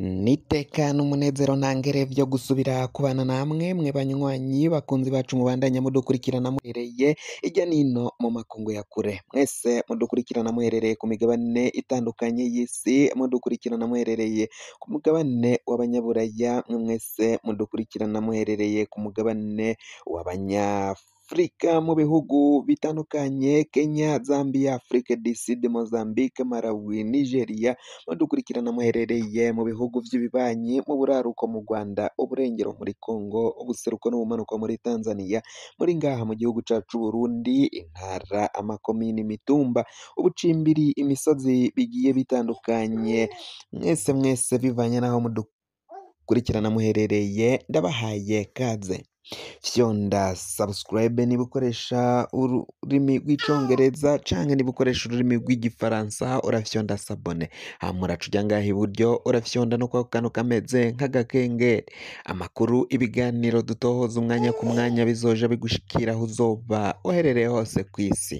N'iteka n'umunezero ntangere vyo gusubira kubana namwe mwe banywanyi bakunzi bacu mubandanya mudukurikirana muhereye irya nino mu makungu ya kure, mwese mudukurikirana muherereye ku migabane itandukanye y'isi, mudukurikirana muherereye ku mugabane w'abanyaburaya, mwe mwese mudukurikirana muherereye ku mugabane w'abanyafrika mu bihugu bitandukanye Kenya, Zambia, Afrique du Sud, Mozambique, Malawi, Nigeria, mudukurikirana muherereye mu bihugu vy'ibibanyi, mu buraruko mu Rwanda, uburengero muri Congo, ubuseruko n'ubumanuko muri Tanzania, muri ngaha mu gihugu cacu c'Uburundi, intara, amakomine, imitumba, ubucimbiri, imisozi bigiye bitandukanye, mwese mwese bivanye n'aho mudukurikirana muherereye, ndabahaye kaze. Fyonda subscribe niba ukoresha ururimi rw'icongereza canke niba ukoresha ururimi rw'igifaransa urafyonda s'abonner, hama uraca uja ngaha iburyo urafyonda no kwako kantu kameze nk'agakengeri. Amakuru, ibiganiro dutohoza umwanya ku mwanya bizoja bigushikira aho uzoba uherereye hose kw'isi.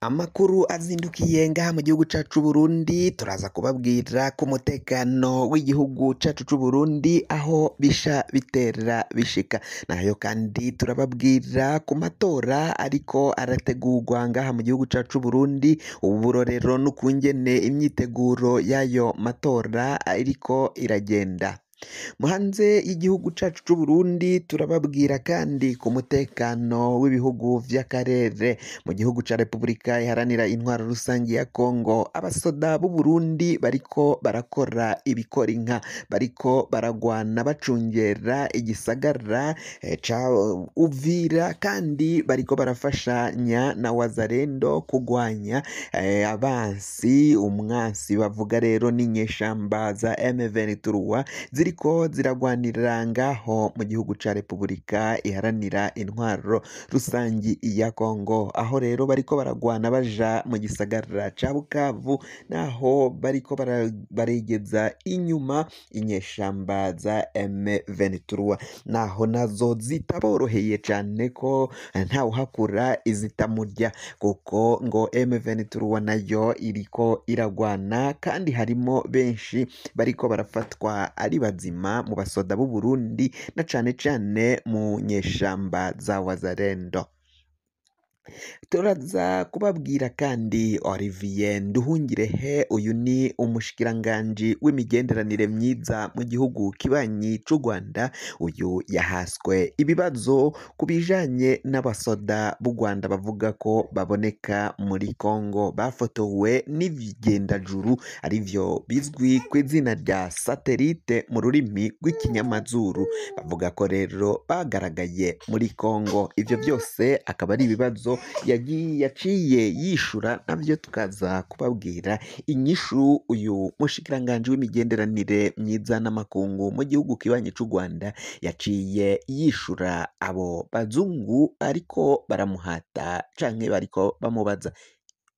Amakuru azindukiye ngaha mu gihugu cacu c'Uburundi, turaza kubabwira ku mutekano w'igihugu cacu c'Uburundi aho bisha bitera bishika, nayo kandi turababwira ku matora ariko arategurwa ngaha mu gihugu cacu c'Uburundi, uburorero n'ukungene imyiteguro y'ayo matora iriko iragenda. Hanze y'igihugu cacu c'Uburundi turababwira kandi ku mutekano w'ibihugu vy'akarere. Mu gihugu ca Repubulika Iharanira Intwaro Rusangi ya Kongo, abasoda b'Uburundi bariko barakora ibikora inka, bariko baragwana bacungera igisagara ca Uvira, kandi bariko barafashanya na Wazalendo kugwanya abansi. Umwansi bavuga rero n'inyeshamba za M23 ziriko ziragwanirira ngaho mu gihugu ca Repubulika Iharanira Intwaro Rusangi ya Kongo, aho rero bariko baragwana baja mu gisagara ca Bukavu, naho bariko baregeza inyuma inyeshamba za M23, naho nazo zitaboroheye cane ko ntawuhakura izitamurya, kuko ngo M23 nayo iriko iragwana kandi harimo benshi bariko barafatwa ari bazima mu basoda b'u Burundi na cane cane mu nyeshamba za Wazalendo. Turaza kubabwira kandi Olivier Nduhungirehe, uyu ni umushikiranganji w'imigenderanire myiza mu gihugu kibanyi c'u Rwanda. Uyu yahaswe ibibazo ku bijanye n'abasoda b'u Rwanda bavuga ko baboneka muri Kongo bafotowe n'ibigendajuru arivyo bizwi kw'izina rya satelite mu rurimi rw'ikinyamazuru, bavuga ko rero bagaragaye muri Kongo. Ivyo vyose akaba ari ibibazo yaciye yishura, navyo tukaza kubabwira inyishu uyu mushikiranganji w'imigenderanire myiza n'amakungu mu gihugu kibanyi c'u Rwanda yaciye yishura abo bazungu ariko baramuhata canke bariko bamubaza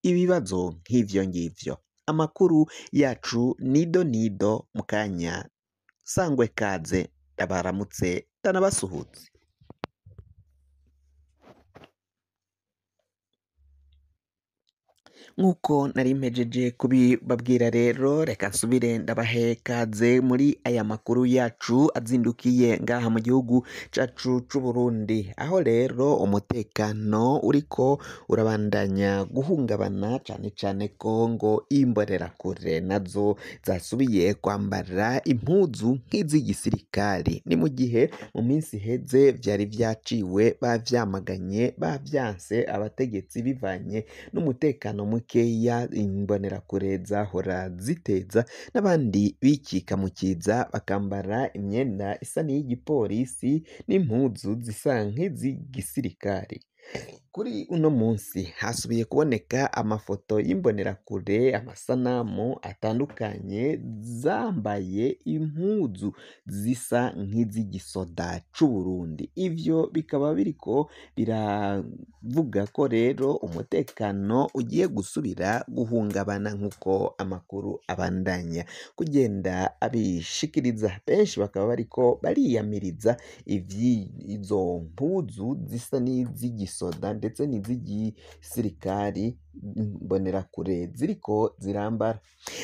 ibibazo nk'ivyo ngivyo. Amakuru yacu nido nido mukanya sangwe kaze, ndabaramutse ndanabasuhutse. Nk'uko nari mpejeje kubibabwira rero, reka nsubire ndabahe kaze muri aya makuru yacu azindukiye ngaha mu gihugu cacu c'Uburundi, aho rero umutekano uriko urabandanya guhungabana cane cane ko ngo imbonerakure nazo zasubiye kwambara impuzu nk'iz'igisirikari. Ni mu gihe mu minsi iheze vyari vyaciwe bavyamaganye bavyanse abategetsi bivanye n'umutekano mukeya imbonerakure zahora ziteza, n'abandi bikika mu kiza bakambara imyenda isa n'iy'igipolisi n'impuzu zisa nk'iz'igisirikari. Kuri uno munsi hasubiye kuboneka amafoto y'imbonerakure, amasanamu atandukanye zambaye impuzu zisa nk'iz'igisoda c'Uburundi. Ivyo bikaba biriko biravuga ko rero umutekano ugiye gusubira guhungabana nk'uko amakuru abandanya kugenda abishikiriza. Benshi bakaba bariko bariyamiriza izo mpuzu zisa n'iz'igisoda ndetse n'iz'igisirikari mbonerakure ziriko zirambara.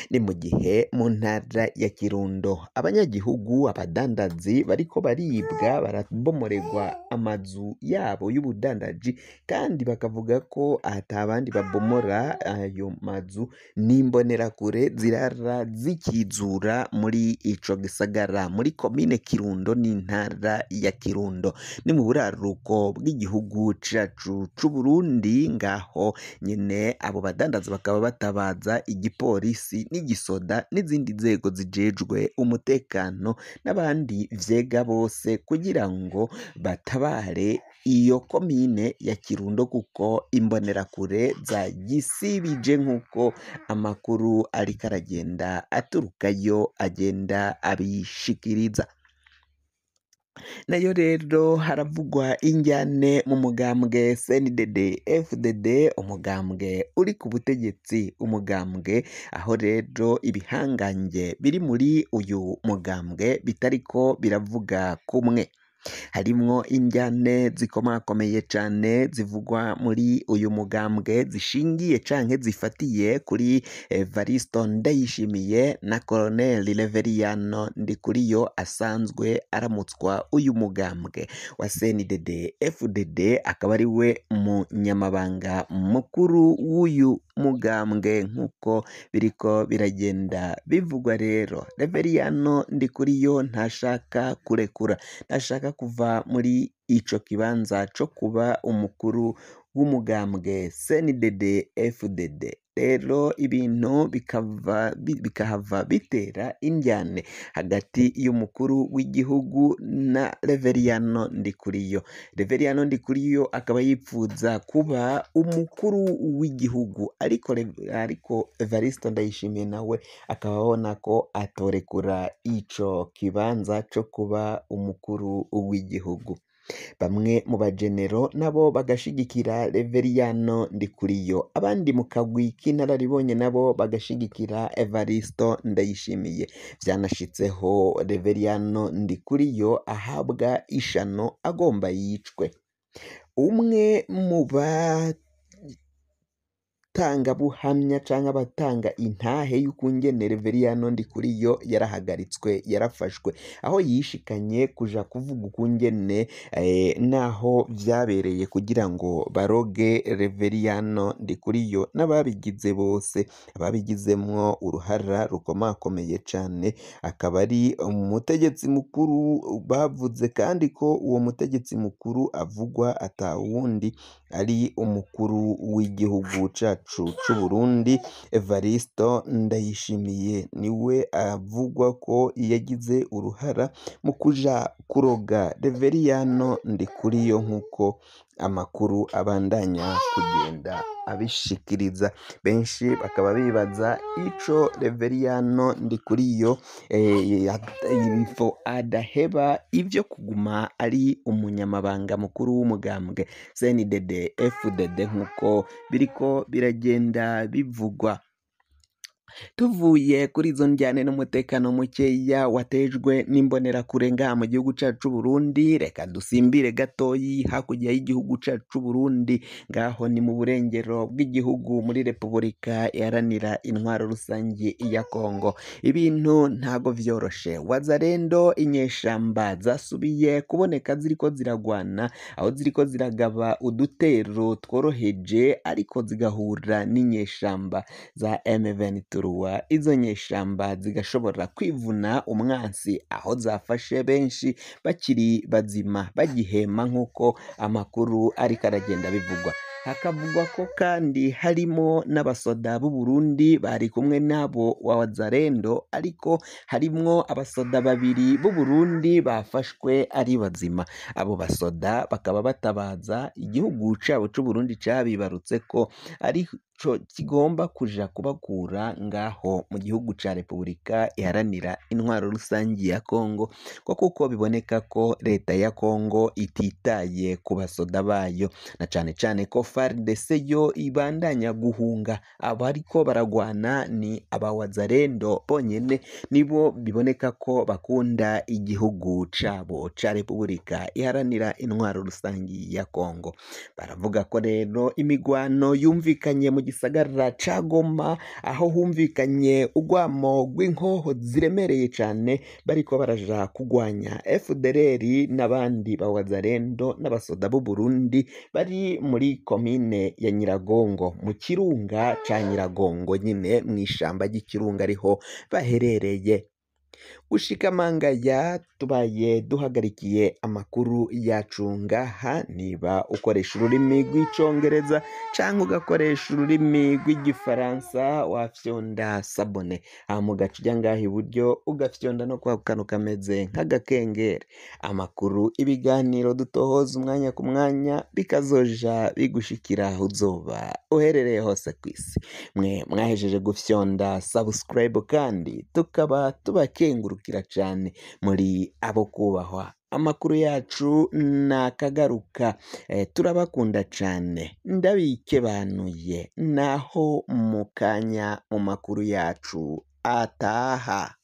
Ni mu gihe mu ntara ya Kirundo abanyagihugu, abadandazi bariko baribwa, barabomoregwa amazu yabo y'ubudandaji, kandi bakavuga ko ata bandi babomora ayo mazu n'imbonerakure zirara zikizura muri ico gisagara, muri komine Kirundo n'intara ya Kirundo. Ni mu buraruko bw'igihugu cacu c'Uburundi. Ngaho nyene abo badandaza bakaba batabaza igipolisi n'igisoda n'izindi nzego zijejwe umutekano n'abandi vyega bose kugira ngo batabare iyo komine ya Kirundo, kuko imbonerakure zagisibije nk'uko amakuru ariko aragenda aturukayo agenda abishikiriza. Nayo rero haravugwa injyane mu mugambwe CNDD FDD, umugambwe uri ku butegetsi, umugambwe aho rero ibihangange biri muri uyu mugambwe bitariko biravuga kumwe. Harimwo injyane zikomakomeye cane zivugwa muri uyu mugambwe zishingiye canke zifatiye kuri Evaristo Ndayishimiye na Colonel Reveriyano Ndikuriyo asanzwe aramutswa uyu mugambwe wa CNDD FDD, akaba ari we munyamabanga mukuru w'uyu mugambwe nk'uko biriko biragenda bivugwa. Rero Reveriyano Ndikuriyo ntashaka kurekura, ntashaka kuva muri ico kibanza co kuba umukuru w'umugambwe CNDD FDD. Rero ibintu bikahava bitera indyane hagati y'umukuru w'igihugu na Reveriyano Ndikuriyo. Reveriyano Ndikuriyo akaba yipfuza kuba umukuru w'igihugu, ariko Evaristo Ndayishimiye nawe akaba abona ko atorekura ico kibanza co kuba umukuru w'igihugu. Bamwe mu bagenero nabo bagashigikira Reveriyano Ndikuriyo, abandi mu kagwi k'inararibonye nabo bagashigikira Evaristo Ndayishimiye. Vyanashitseho Reveriyano Ndikuriyo ahabwa ishano agomba yicwe. Umwe mu batangabuhamya canke abatanga intahe y'ukungene Reveriyano Ndikuriyo yarahagaritswe, yarafashwe, aho yishikanye kuja kuvuga ukungene naho vyabereye kugira ngo baroge Reveriyano Ndikuriyo n'ababigize bose, ababigizemwo uruhara rukomakomeye cane, akaba ari umutegetsi mukuru. Bavuze kandi ko uwo mutegetsi mukuru avugwa atawundi ari umukuru w'igihugu cacu c'Uburundi Evaristo Ndayishimiye, niwe avugwa ko yagize uruhara mu kuja kuroga Reveriyano Ndikuriyo nk'uko amakuru abandanya kugenda abishikiriza. Benshi bakaba bibaza ico Reveriyano Ndikuriyo adaheba ivyo kuguma ari umunyamabanga mukuru w'umugambwe CNDD FDD nk'uko biriko biragenda bivugwa. Tuvuye kuri izo njyane n'umutekano mukeya watejwe n'imbonerakure ngaha mu gihugu cacu c'Uburundi, reka dusimbire gatoyi hakurya y'igihugu cacu c'Uburundi, ngaho ni mu burengero bw'igihugu muri Repubulika Iharanira Intwaro Rusangi ya Kongo. Ibintu ntago vyoroshe. Wazalendo inyeshamba zasubiye kuboneka ziriko ziragwana, aho ziriko ziragaba udutero tworoheje, ariko zigahura n'inyeshamba za M23. Izo nyeshamba zigashobora kwivuna umwansi, aho zafashe benshi bakiri bazima bagihema nk'uko amakuru ariko aragenda bivugwa. Hakavugwa ko kandi harimo n'abasoda b'u Burundi bari kumwe n'abo wa Wazalendo, ariko harimwo abasoda babiri b'u Burundi bafashwe ari bazima. Abo basoda bakaba batabaza igihugu cabo c'u Burundi cabibarutse ko ari co kigomba kuja kubakura ngaho mu gihugu ca Repubulika Iharanira Intwaro Rusangi ya Kongo, ko kuko biboneka ko leta ya Kongo ititaye ku basoda bayo, na cane cane ko FARDC yo ibandanya guhunga. Abariko baragwana ni abawazalendo bonyene, nibo biboneka ko bakunda igihugu cabo ca Repubulika Iharanira Intwaro Rusangi ya Kongo. Baravuga ko rero imigwano yumvikanye mu gisagara ca Goma, aho humvikanye urwamo rw'inkoho ziremereye cane bariko baraja kugwanya FDLR n'abandi ba Wazalendo n'abasoda b'u Burundi bari muri komine ya Nyiragongo, mu kirunga ca Nyiragongo nyine mw'ishamba ry'ikirunga ariho baherereye. Gushika mangaya tubaye duhagarikiye amakuru yacu ngaha. Niba ukoresha ururimi rw'icongereza canke ugakoresha ururimi rw'igifaransa, wafyonda s'abonner, hama ugaca uja ngaha iburyo ugafyonda no kwa kantu kameze nk'agakengeri. Amakuru, ibiganiro dutohoza umwanya ku mwanya bikazoja bigushikira aho uzoba uherereye hose kw'isi. Mwe mwahejeje gufyonda subscribe kandi tukaba tubakengurukira cane, muri abo kubahwa. Amakuru yacu nakagaruka, turabakunda cane, ndabikebanuye naho mu kanya mu makuru yacu ataha.